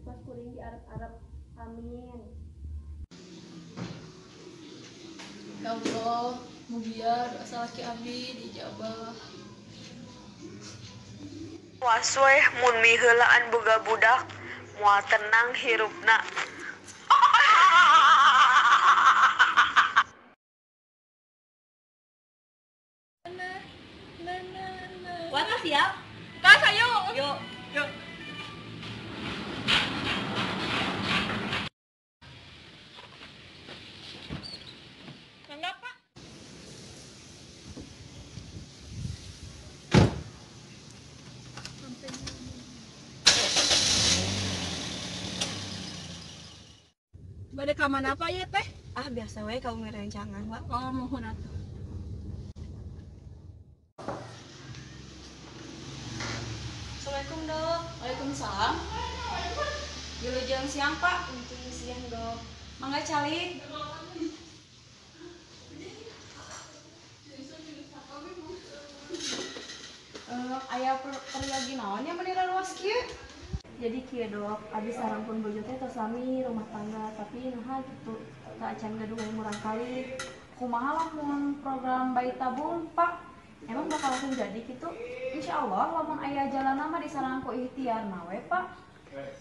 Tos kuring diarep-arep. Amin. Ya Allah, mugia doa salaki abdi diijabah. Was weh mun miheulaan boga budak moal tenang hirupna. Wah, siap? Gas, ayo. Yuk. Yuk. Mangga, Pak. Bade ka mana Pak ya teh? Ah, biasa we kaum ngerencangan, Wak. Oh, muhun atuh. Assalamualaikum, Dok. Waalaikumsalam. Wilujeng siang, Pak. Wilujeng siang, Dok. Mangga calik. Aya peryogi naon nya meni luas kieu? Jadi kieu, Dok, abis sareng pun bojo teh tos lami rumah tangga, tapi naha gitu teu acan gaduh murangkalih. Kumaha lamun program bayi tabung, Pak? Emang bakal langsung jadi gitu? Insya Allah lamun aya jalan mah disarangan ku ikhtiar mah we, Pak.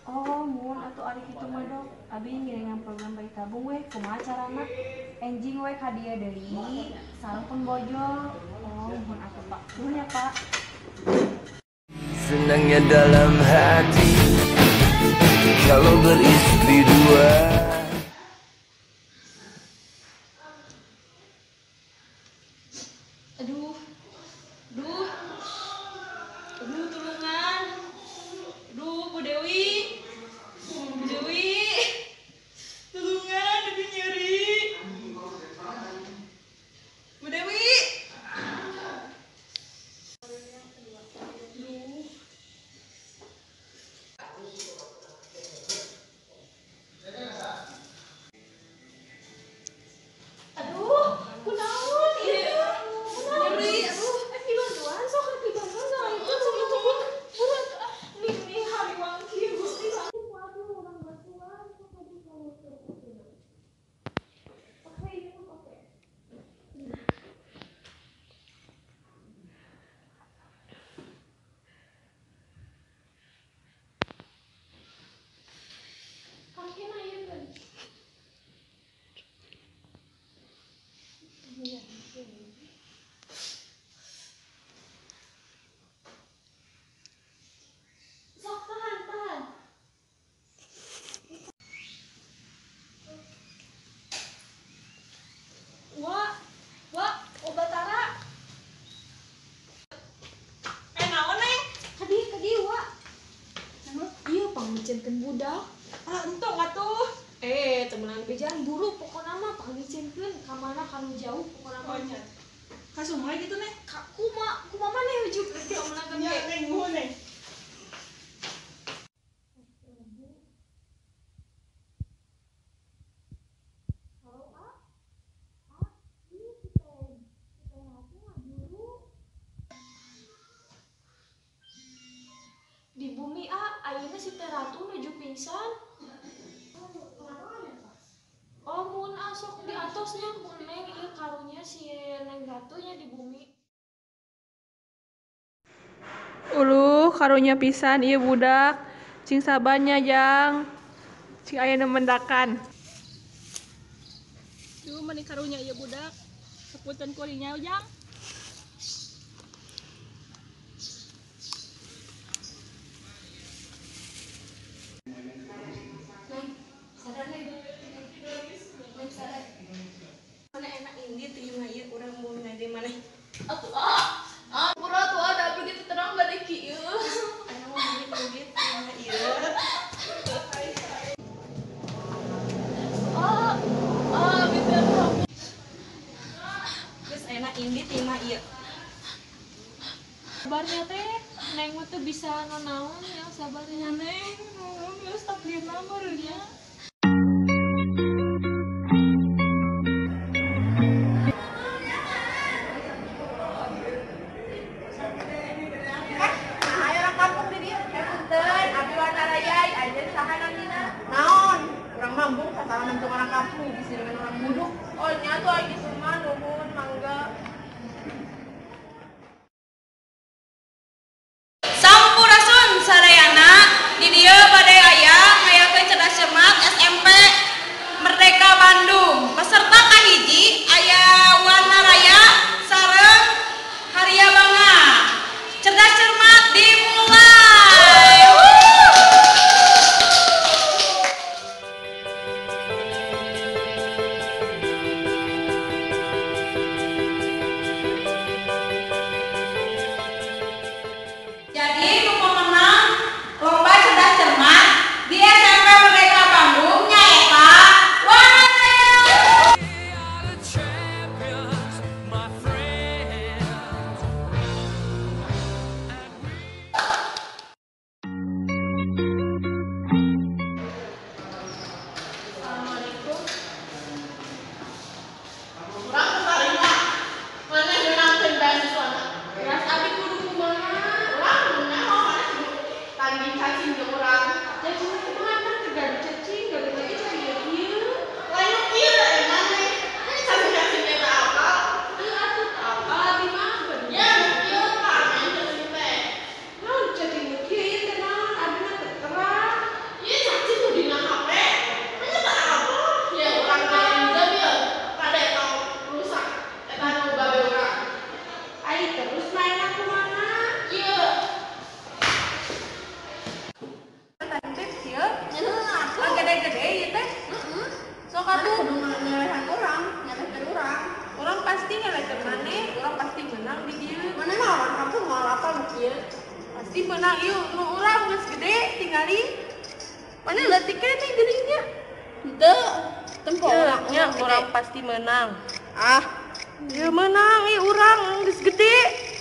Oh, mun atuh ari kitu mah, Dok. Abi ngiringan program bayi tabung we, kumaha carana? Enjing we ka dieu deui, sareng pun bojo. Oh, mun atuh, Pak. Nuhun ya, Pak. Senangnya dalam hati kalau beristri dua. Aduh, aduh, aduh, tulungan. Aduh, Bu Dewi, Bu Dewi, tulungan, aduh nyeri. Bu Dewi. Aduh. Aduh, kunaon ieu? Nyeri, aduh. Dibantuan sok, dibantuan sama itu sok itu buruan ah, nih hariwang kieu Gusti. Waduh, urang bantuan sok tadi kalau Oke, ieu oke. Kakina ieu kan. Sok tahan, tahan. Wah, wah, obat tara. Naon, Neng? Kadi, kadi, Wak. Ieu pangmiceunkeun budak. Ah, entong atuh. Temenan bejaan buru pokona mah pangmiceunkeun ka mana ka nu jauh pokona Oh, mah. nya. Ka sungai gitu, Neng? Ka kuma, kuma maneh ujug rek diomeulkeun Nya, ge. Neng, nuhun, Neng. Halo, A. A, ieu si teh Ratu ngajuru. Di bumi A, ayeuna si teh Ratu nuju pingsan. Oh, mun asok di atosnya mun Neng ieu karunya si Neng Ratunya di bumi. Uluh, karunya pisan ieu budak. Cing sabarnya, Jang. Cing aya nu mendakan. Duh, meni karunya ieu budak. Sapunten kuringnya, Jang. Neng, sadar Neng. Neng sadar. Mana enak indi terima ieu urang mun ngade maneh. Atuh, ah. Ah, pura tuh ada begitu tenang bade kieu. Aya mah duit-duit terima ieu. Ah, ah, gitu atuh. Geus enak indi terima ieu. Sabarnya teh, Neng mah teu bisa nanaon ya sabarnya. Neng, nuhun geus takdirna meureun nya. Nah, ayo orang kampung di dieu. Punten, abdi warna rayai, anjeun saha namina? Nya pasti menang ieu nu urang geus gede tingali. Mana leutik keneh geuning nya. Henteu, tempo urang nya urang pasti menang. Ah, ieu menang ieu urang geus gede.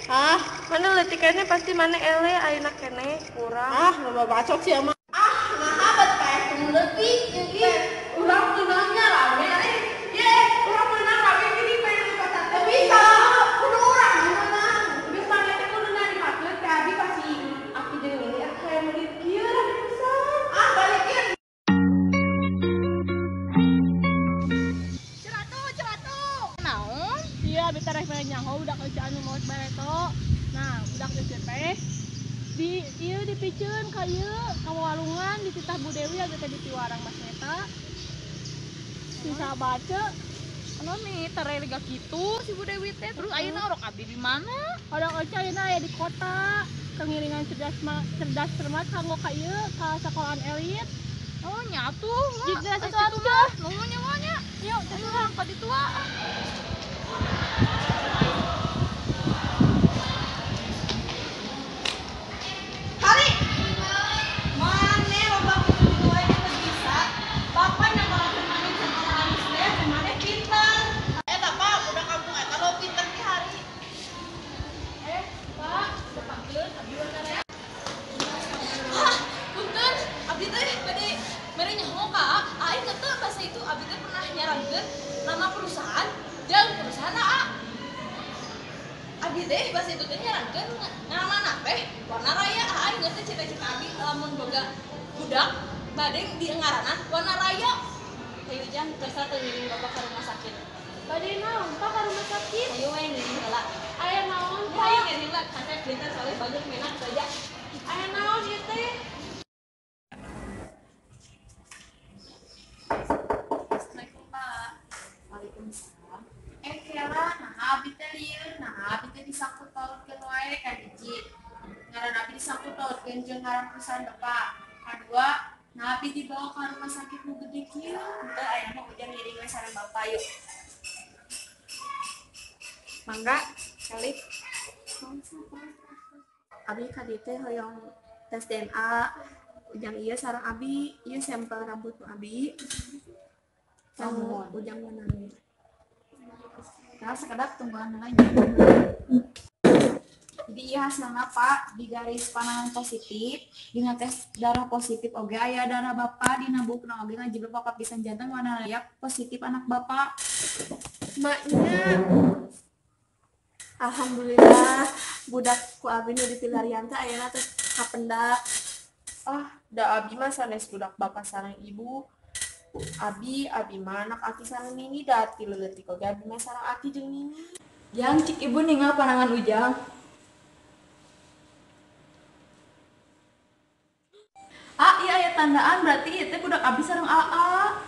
Ah, mana leutik keneh pasti mana ele ayeuna keneh urang. Ah, loba bacot sih mah. Ah, naha bet paeh nu leutik ieu. Urang menangnya rame euy. Ye, urang menang rame gini pengen lupa tapi kalau kudu urang menang. Geus mana teh kudu narimakeun ka abi pasti aki jeung nini aku hayang meuli kieu rame pisan. Ah, balikeun. Ceratu, ceratu. Naon? Iya, abi teh rek mere nyaho budak euceu anu maot bareto. Nah, budak euceu teh di ieu dipiceun ka ieu ka walungan dititah Bu Dewi abi teh dipiwarang Mas Neta. Sisa baca. Anu nih tere liga kitu si Bu Dewi teh. Terus ayeuna orok abdi di mana? Orok euceu ayeuna aya di kota. Kengiringan cerdas cermat kanggo ka ieu ka sekolahan elit. Oh, nya atuh. Jiga sesuatu mah. Nuhun nya mah nya. Yuk, ayo ka ditu ah. Kali. Mane loba kitu wae teu bisa. Bapak nyangkalakeun maneh sekolah alus teh, maneh pinter. Eta Pak, budak kampung eta lo pinter ti hari. Pak, tepangkeun abdi warna. Hah, punten, abdi teh bade mere nyaho ka aing teu bahasa itu abdi teh pernah nyarankeun nama perusahaan jeung perusahaan AA. Abdi teh bahasa itu teh nyarankeun ngamana teh Warna Raya. Aing teh cita-cita abdi lamun boga budak bade di ngaranan Warna Raya. Hayu jang kersa teu ngiring bapak ka rumah sakit. Bade naon Pak ka rumah sakit? Hayu we ngiring heula. Aya naon Pak? Hayu ngiring heula kasep dinten soalnya bagus menak saja. Aya naon ieu teh? Assalamualaikum Pak. Waalaikumsalam. Kela, nah abi teh lieur, nah abi teh disangkut pautkeun wae ka hiji. Ngaran abi disangkut pautkeun jeung ngaran perusahaan bapak. Kadua, nah abi dibawa ka rumah sakit nu gede kieu. Henteu aya mah ujang ngiring we sareng bapak yuk. Mangga, kali. Abi ka dieu teh hoyong tes DNA. Ujang ieu sareng abi, ieu sampel rambut nu abi. Sareng ujang wanana. Nah, sekedap tungguan lagi. Jadi ieu hasilna Pak di garis panangan positif, dina tes darah positif oge aya darah bapak dina bukna oge ngajiblek bapak pisan jantan warna raya positif anak bapak. Maknya alhamdulillah budak ku abi nu dipilarian teh ayeuna teh kapendak. Ah, da abi mah sanes budak bapak sareng ibu. Abi mah anak aki sareng nini da ti leutik oge abi mah sareng aki jeung nini. Jang cik ibu ningal panangan ujang. Ah, iya aya tandaan berarti ieu teh budak abi sareng AA.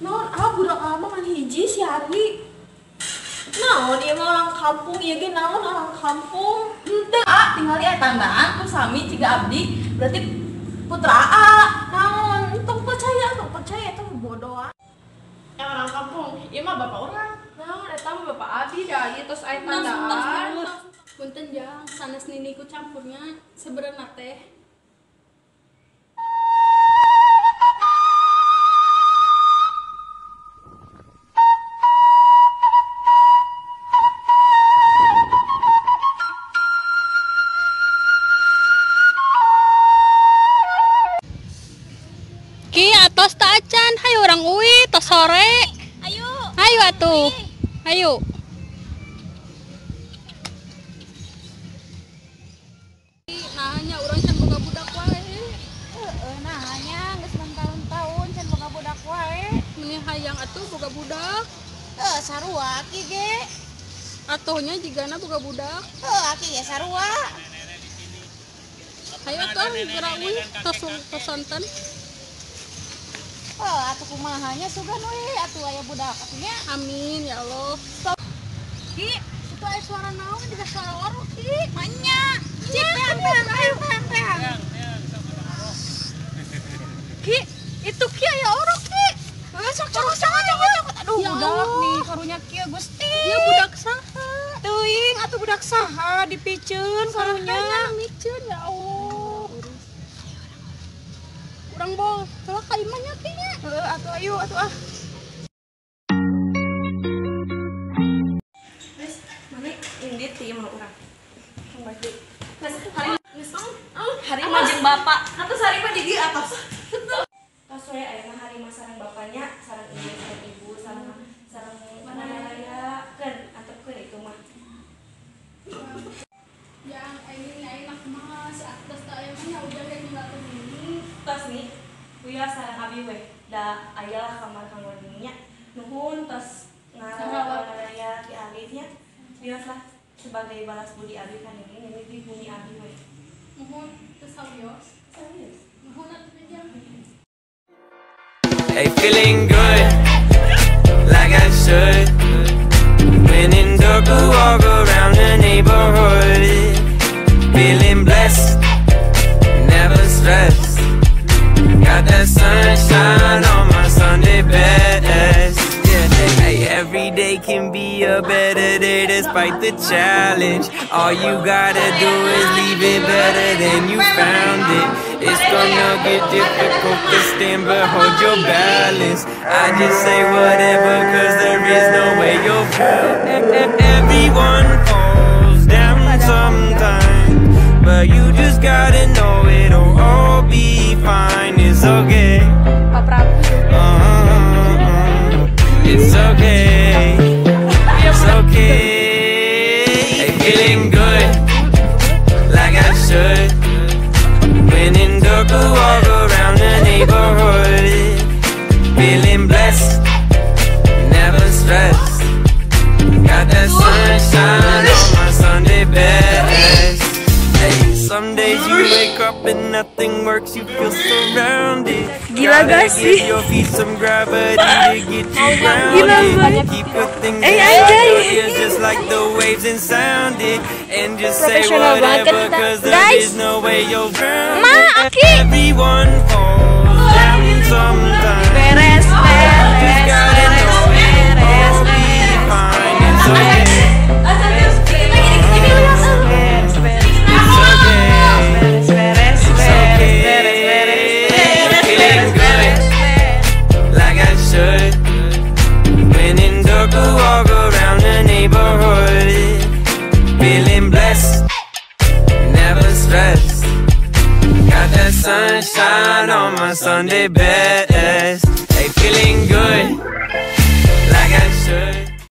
Naon ah budak ama ngan hiji si Ari. Naon ieu mah orang kampung ieu ge naon orang kampung. Henteu ah tingali aya tandaan ku sami ciga abdi berarti putra AA. Naon entong percaya eta mah bodoh. Yang orang kampung, ieu mah bapak urang. Naon eta mah bapak abi da ieu tos aya tandaan. Punten jang, sanes nini ku campurnya sebenarnya teh. Ki atos ta acan, hayu urang uwi tos sore. Ayo. Ayo atuh. Ayo. Nanya urang can boga budak wae. Heeh, nanya geus tahun-tahun can boga budak wae. Meni hayang atuh boga budak. Heuh, sarua aki ge. Atuhnya jigana boga budak. Heuh, aki ge sarua. Hayu atuh geura uwi tos tos sonten. Heuh, atuh kumaha nya sugan we atuh aya budak atuh nya. Amin ya Allah. Ki, itu aya suara naon juga suara orok ki. Manya. Cik, peang peang peang peang peang. Ki, itu ki aya orok ki. Heuh, sok sok sok sok. Aduh, Ya budak Allah. nih karunya kieu Gusti. Ieu budak saha? Teuing atuh budak Budak saha dipiceun karunya. Miceun ya Allah. Urang bol heula ka imah nya teh nya. Heuh atuh ayo atuh ah. Wes, mana indit ti imah urang. Geus hari mah jeung bapak. Atos hari mah di dieu atos. Tos we ayeuna hari mah sareng bapaknya, sareng ibu, sareng ibu, sareng sareng mana raya keun antepkeun itu mah. Yang ini aing mah kumaha si atos teh aya mah nya ujang ge ninggalkeun ini. Tos nih, wios sareng abi we. Da aya lah kamar kanggo nya. Nuhun tos ngarawat raya ki alitnya. Wios lah sebagai balas budi abi kan ini di bumi abi we. Nuhun teu sawios. Serius. Nuhun atuh jang. Hey, feeling good, like I should. When in dark, walk around the neighborhood. Feeling blessed, never stressed. Got that sunshine on my Sunday best. Yeah, hey, every day can be a better day despite the challenge. All you gotta do is leave it better than you found it. It's gonna get difficult to stand, but hold your balance. I just say whatever, cause there is no way you'll fail. Everyone falls down sometimes, but you just gotta know it'll all be fine. It's okay. It's okay. It's okay. Hey, feeling good, like I should. When in dark, walk around the neighborhood. Feeling blessed, never stressed. Got that sunshine on my Sunday best. Hey, some days you wake up and nothing works, you feel surrounded. Gila gak sih? Give your feet some gravity to get you Gila grounded. banget. Keep your things Eh, in anjay. your ears just like the waves and sound it. And just say Profesional banget kan whatever, kita. cause there Guys. is no way you'll drown. Ma, Aki. Everyone falls down sometimes. Beres, Just beres, gotta beres, know beres, it'll all be fine. It's okay. Beres, beres, It's okay. beres, beres, It's beres, okay. beres, beres, Feeling good, like I should. When in dark, walk around the neighborhood. Feeling blessed, never stressed. Got that sunshine on my Sunday best.